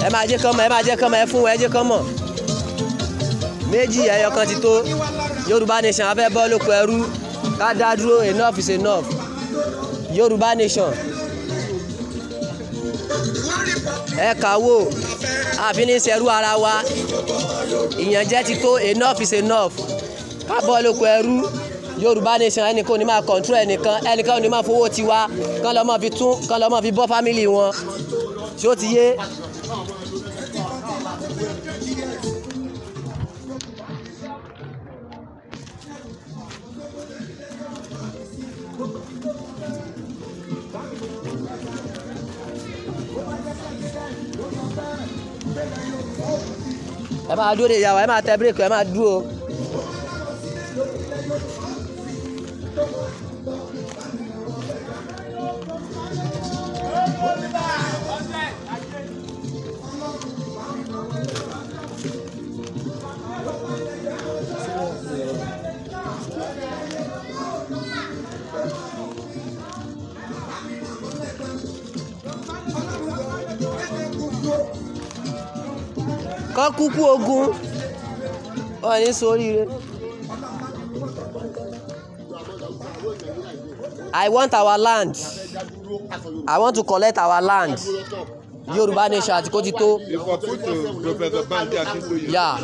Ẹ máa jẹ́ kán mọ̀, ẹ máa jẹ́ kán mọ̀, ẹ fún wọn, ẹ jẹ́ kán mọ̀. Méjì ẹyọ kan ti tó. Yorùbá nation, a fẹ́ bọ́ lóko ẹrú, ká dá dúró. Enough is enough. Yorùbá nation, ẹ kàwó àfi ní sẹ́rú ara wa. Ìyànjẹ ti tó. Enough is enough. Ká bọ́ lóko ẹrú. Yorùbá nation, ẹnìkan ò ní máa control ẹnìkan, ẹnìkan ò ní máa fowó tiwa kán lọ́ máa fi tún, kán lọ́ máa fi bọ́ family wọn. Ṣé ó ti yé? Ẹ máa dúró de ìyàwó, ẹ máa tẹ bírèkì, ẹ máa dúró. Kọ́ kúkú ogun wọn ní sóríire. I want our land. I want to collect our land. Yorùbá nation àti kó ti tó. If I put Professor Banji Akintoye. Yeah.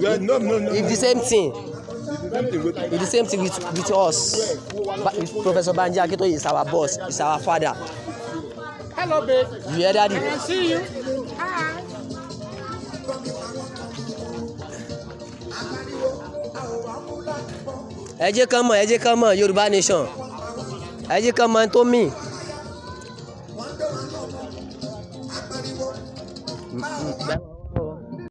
Well, no. It's the same thing. It's the same thing with It's the same thing with us. Professor Banji Akintoye is our boss. Is our father. Hello, babe. You hear, daddy? I can see you. Hi. Ẹ jẹ́ kán mọ̀, ẹ jẹ́ kán mọ̀. Yorùbá nation, ẹ jẹ́ kán mọ̀ tó mì.